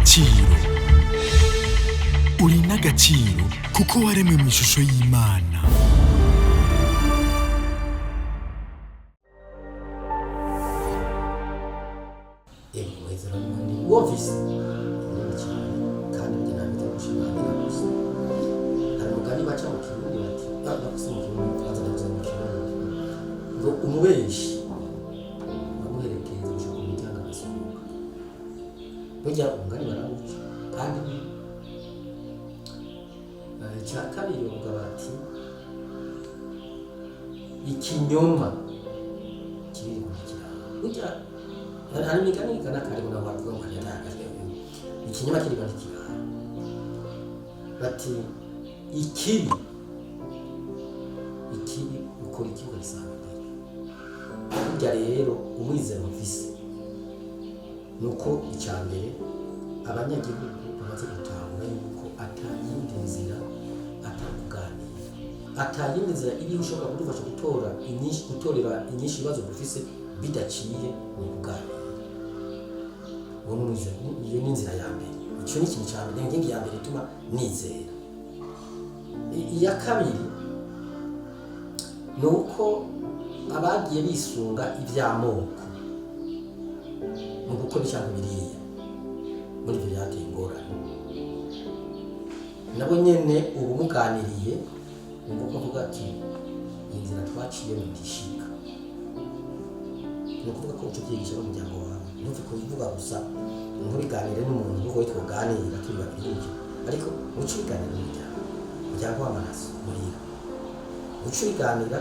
N'agaciro, uri n'agaciro kuko waremwe mu ishusho y'Imana. Umunezero ni munini wumvise munini cyane, kandi njye ntabwo gushimangira gusa. Hari umugani baca mu Kirundi bati, ndakuze mu Kirundi, banza ndakuze mu Kirundi, ngo umubeshi bamuherekeza gushaka umuryango agasohoka. Burya umugani barawuca. Kandi icya kabiri bavuga bati ikinyoma kiri kiraro. Burya hari imigani igana kare ngo ntabwo bavuga ngo hariya ikinyoma kiri kiraro, bati ikibi ikibi ukora ikibi ukagisanga imbere. Burya rero umwizero mfise ni uko icya mbere abanyagihugu bamaze gutahura yuko ata yindi nzira atari kuganira, ata yindi nzira iriho ushobora kudufasha gutora inyinshi, gutorera inyinshi ibibazo dufise bidaciye mu kuganira. Uwo ni umwizero, iyo ni inzira ya mbere. Icyo ni ikintu cya mbere, inkingi ya mbere ituma nizera. Iya kabiri ni uko abagiye bisunga iby'amoko mu gukora icyaha biriya muri ibyo byateye ingorane, nabo nyene ubu muganiriye wumva ko avuga ati iyi nzira twaciyemo ntishika. Ni ukuvuga ko uca ubyigisha n'umuryango wawe, ntupfe kubivuga gusa, ntubiganire n'umuntu nk'uko twoganira turi babiri gutya, ariko uca ubiganira n'umuryango, umuryango w'amaraso muhira, uca ubiganira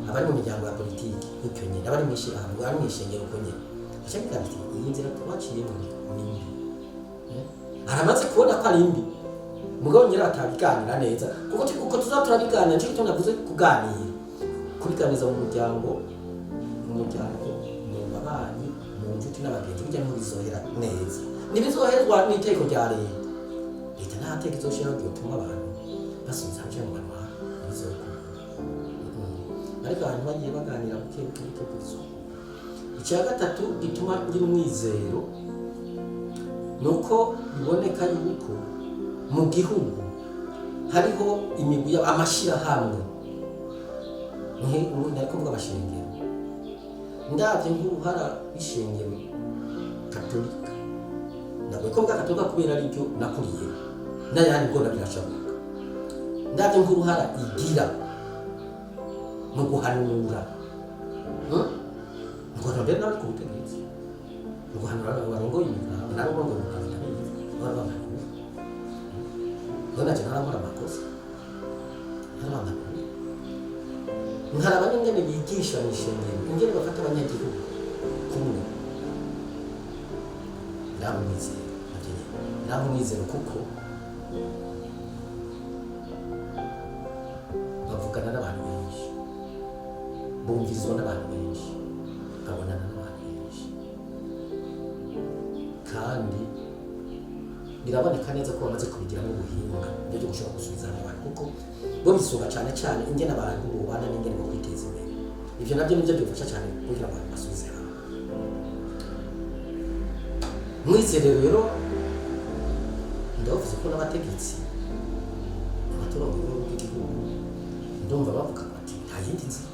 abari mu miryango ya politiki gutyo nyine, abari mu ishyirahamwe, abari mu ishengero uko nyine, uca biganira ati iyi nzira twaciyemo ni mbi. Aramaze kubona ko ari mbi, mugabo nyine atabiganira neza kuko uko tuzaba turabiganira. Nicyo gituma navuze kuganira, kubiganiza mu muryango, mu muryango, mu babanyi, mu nshuti n'abagenzi. Burya ntibizohera neza, ntibizoherwa n'itegeko rya leta. Leta nta teko izoshiraho ryotuma abantu basubiza hamwe mu bantu, ntibizokunda. Ariko abantu bagiye baganira buke buke buke bizokunda. Icya gatatu gituma ngira umwizero ni uko biboneka yuko mu gihugu hariho imigwi amashyirahamwe, nari kuvuga amashengero. Ndabye nk'uruhara rw'ishengero katolika, ntabwo ko mvuga katolika kubera aribyo nakuriye, n'ayandi mbona birashoboka. Ndabye nk'uruhara igira mu guhanura, mu guhanura mbere n'abari ku butegetsi, mu guhanura barongoye imigabo, nabo barongoye imigabo, ndabizi bahora bahanura. None nanje narakora amakosa, narabahanura, nkaraba n'ingene bigisha mu ishengero, ingene bafata abanyagihugu kumwe. Ndamwizera navyo nyene, ndamwizera kuko bavugana n'abantu benshi, bumvirizwa n'abantu benshi, babonana n'abantu benshi, kandi biraboneka neza ko bamaze kubigiramo ubuhinga byo gushobora gusubiza hamwe abantu, kuko bo bisunga cyane cyane ingene abantu bubana n'ingene bo kwiteza imbere. Ivyo nabyo nibyo bifasha cyane kugira ngo abantu basubize hamwe. Mwizere rero ndavuze ko n'abategetsi, abaturongoye b'igihugu, ndumva bavuga bati nta yindi nzira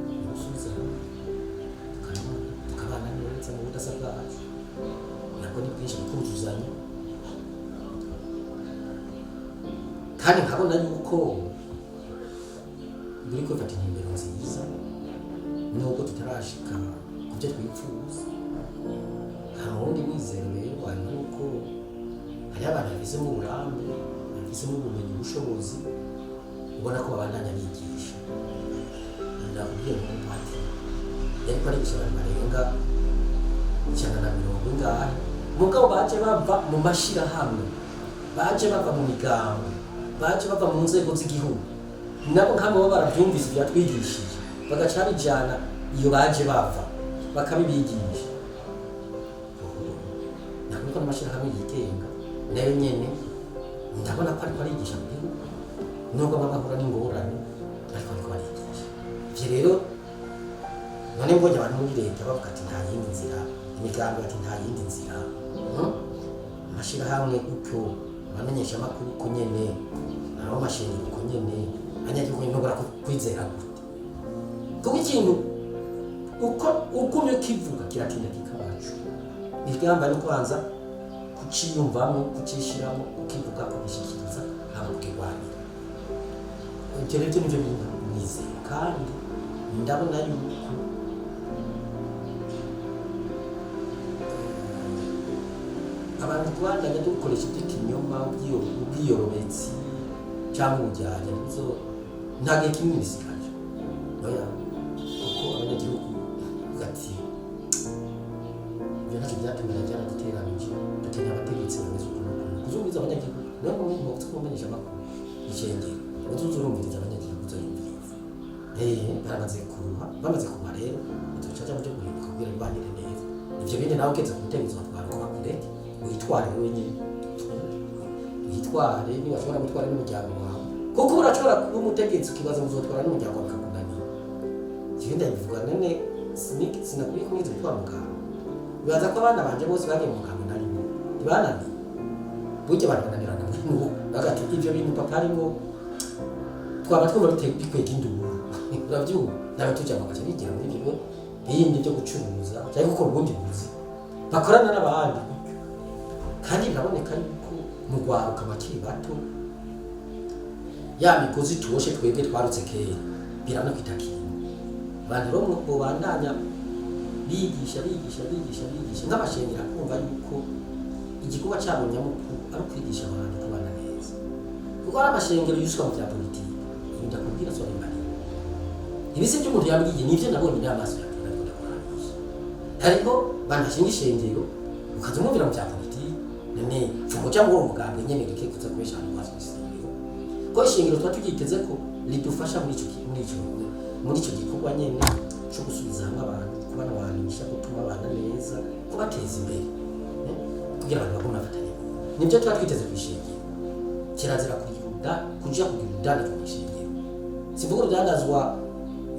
ni gusubiza hamwe, tukabana, tukabana neza mu budasa bwacu, nabwo ni bwinshi, bikuzuzanya. Kandi nkabona yuko biri kwifata intumbero nziza nubwo tutarashika ku byo twifuza. Nta wundi mwizero rero wanyuma nuko hariho abantu babifisemo uburambe, babifisemo ubumenyi, ubushobozi, ubona ko babandanya bigisha. Nakubwiye ngo umupatiri yariko arigisha abantu barenga 120 ingahe, mugabo baje bava mu mashirahamwe, baje bava mu migambo, baje bava mu nzego z'igihugu, nabo nk'abo baba baravyumvise ivyatwigishije, bagaca babijana iyo baje bava bakabibigisha. Ntabwo ko n'amashirahamwe yigenga nayo nyene ndabona ko ariko arigisha mu gihugu, nubwo bamwe bahura n'ingorane, ariko ariko barigisha. Ivyo rero none mbonye abantu muri leta bavuga ati nta yindi nzira, imigambi ati nta yindi nzira. Amashirahamwe gutyo, abamenyeshamakuru uko nyene, abo mashengero uko nyene, abanyagihugu ntobora kwizera gute? Kuko ikintu uko ugumye ukivuga kiratinda kikabacu. Igamba ni kwanza kuciyumvamo, kucishiramo, kukivuga, kugishikiriza, hama kukirwanira. Ibyo rero nivyo bintu nizera, kandi ndabona yuko abantu tubandanya dukoresha iby'ikinyoma, ubwiyorobetsi cyangwa ubujyajya, nizo nta gihe kinini bisigaje. Oya, kuko abanyagihugu ugati ibyo ntacyo byatumira, byaraduteranije, dukeneye abategetsi bameze ukuntu ukuntu kuzumviriza abanyagihugu. Niyo mpamvu mu kumenyesha amakuru ishengero uzuza urumviriza abanyagihugu, uzayumviriza. Baramaze kuruha, bamaze kuruha rero uzoca mu byo guhinduka kugira bibanire neza. Ivyo bindi nawe ugeze ku butegetsi watwara uko bakureke, witware wenyine, witware niba ushobora gutwara n'umuryango wawe, kuko urashobora kuba umutegetsi ukibaza ngo uzotwara n'umuryango wawe bikakunanira. Jewe ndabivuga none sinakwiye kumwiza gutwara umugabo. Bibaza ko abana banje bose bagiye mu mugabo narimo ntibananiye. Burya abantu bananirana muri nubu bagati ivyo bintu papa arimo twaba twumva bikwega induru, urabyumva, nawe tuja bagaca bigira muri ibyo bindi byo gucuruza cyangwa gukora ubundi buzi bakorana n'abandi. Kandi biraboneka yuko mu rwaruka bakiri bato ya migozi tuboshe twebwe twarutse kera birabona kintu. Abantu rero bobandanya bigisha bigisha bigisha bigisha nk'abashengera kumva yuko igikorwa cyabo nyamukuru ari ukwigisha abantu kubana neza, kuko hari amashengero yiswa mu bya politiki. Ibi ndakubwira so bimariye ibi si ibyo umuntu yambwiye, ni ibyo nabonye n'amaso yanjye, ariko ndakurangisha. Hariho bantu bashinga ishengero ukaza umwumvira mu bya politiki. None pfuma muri uwo mugambwe nyene reke kuza kubesha ahantu hasi ishengero, ko ishengero tuba turyiteze ko ridufasha muri ico muri ico gikorwa nyene cyo gusubiza hamwe abantu, kubanwanisha, gutuma abana neza, kubateza imbere, kugira abantu bagume bafatanye. Nibyo tuba twiteze ku ishengero. Kirazira kugira kuja kugira urudandazwa mu ishengero. Sivuga urudandazwa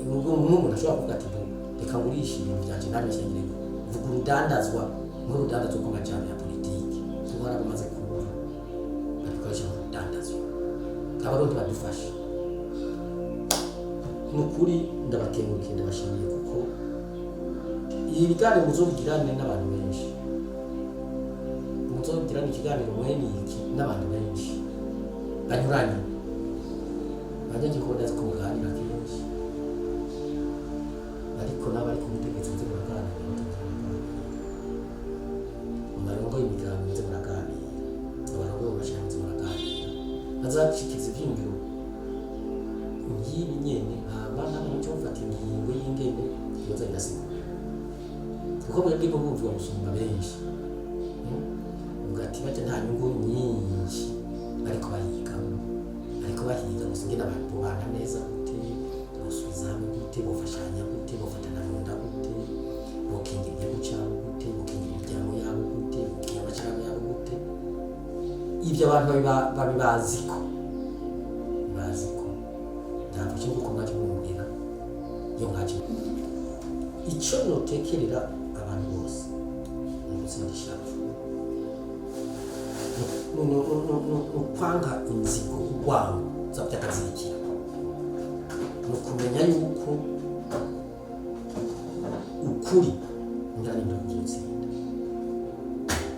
nk'umuntu ashobora kuvuga ati bo reka ngurishe ibintu byanje nta n'ishengero. Vuga urudandazwa nk'urudandazwa rw'amajambo ya politiki, kuko hari abamaze kumva babikoresha nk'urudandazwa. Abarundi badufashe, ni ukuri ndabakengurukiye, ndabashimiye, kuko ibi biganiro muzobigirane n'abantu benshi, muzobigirane ikiganiro mwene iki n'abantu benshi banyuranye. Abanyagihugu ndazi ko muganira kenshi, ariko n'abari ku butegetsi muze muraganira, muraganira, abarongoye imigambi muze muraganira, abarongoye amashirahamwe muze muraganira, bazashikiza ivyiyumviro ngibi nyene, hama namwe muce mufata ingingo y'ingene ibibazo birasigura, kuko mwebwe mubumviwa gusumba benshi. Uvuga ati baja nta nyungu nyinshi bariko bahigamo, ariko bahiga gusa ingene abantu bobana neza gute, bosubiza hamwe gute, bofashanya gute, bofatana mu nda gute, bokingira igihugu cabo gute, bokingira imiryango yabo gute, bokingira amashirahamwe yabo gute. Ibyo abantu babibaziko baziko ntabwo cyo kuko mwaje mumbwira iyo mwaje. Ico notekerera abantu bose ni ugutsinda ishavu, ni ukwanga inzigo, urwango za by'akazirikira, ni ukumenya yuko ukuri ngira kuzotsinda,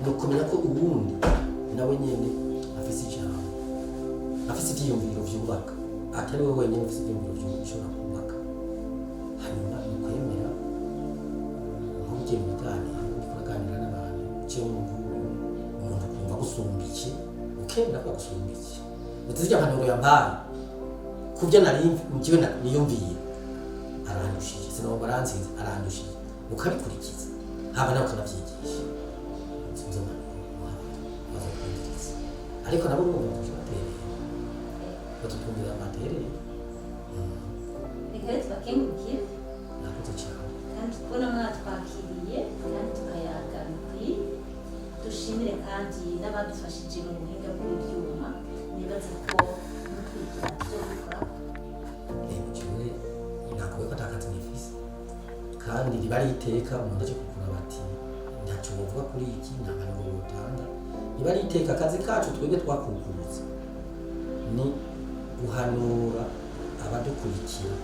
ni ukumenya ko uwundi nawe nyene afise ijambo, afise ivyiyumviro vyubaka, atari we wenyine ufise ivyiyumviro bishobora kubaka. Hanyuma ni ukwemera nk'ugiye mu biganiro, uriko uraganira n'abantu, uciye mu umuntu ukumva gusumba iki, ukemera ko agusumba iki, uti zirya mpanuro yampaye kubyo nari njyewe niyumviye arandushije, sinumva aransinze, arandushije, ukabikurikiza haba nawe ukanavyigisha. Izo mpanuro bazokumviriza, ariko nabo urumva batereye, batutwumvira batereye. Reka rero tubakengurukire. Nakoze cyane. Kandi kubona mwatwakiriye kandi tukayaga bikwiye. Dushimire kandi n'abadufashije mu buhinga bw'ibyuma, nibaza ko mutwigira tuzobikora. Jewe nakuwe ko atakazi nifise, kandi riba ari iteka umuntu aje kugura bati ntacyo bovuga kuri iki, nta mpanuro botanga. Niba ari iteka, akazi kacu twebwe twakukurutse ni guhanura abadukurikira,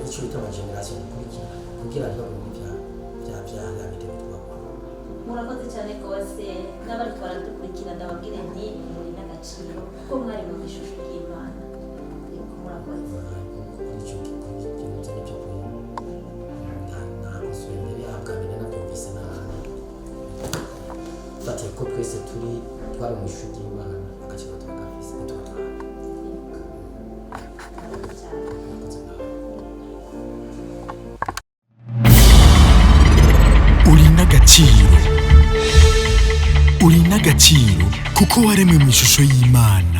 icyo bita ama générations dukurikira, kugira ntibagwe muri bya bya byaha, ya mitego twakora. Murakoze cyane rwose. N'abariko baradukurikira, ndababwire nti muri n'agaciro kuko mwari mu ishusho ry'Imana. Yego, murakoze. Kuri icyo kintu n'ibyo kuri nakosoye mbere yaho bwa mbere nabyumvise nabi, fatiye ko twese turi twari mu ishuri ry'Imana, agaciro tuba gafise ntituba twari. Yego. Murakoze cyane. Murakoze nawe. Uri n'agaciro, uri n'agaciro kuko waremwe mu ishusho y'Imana.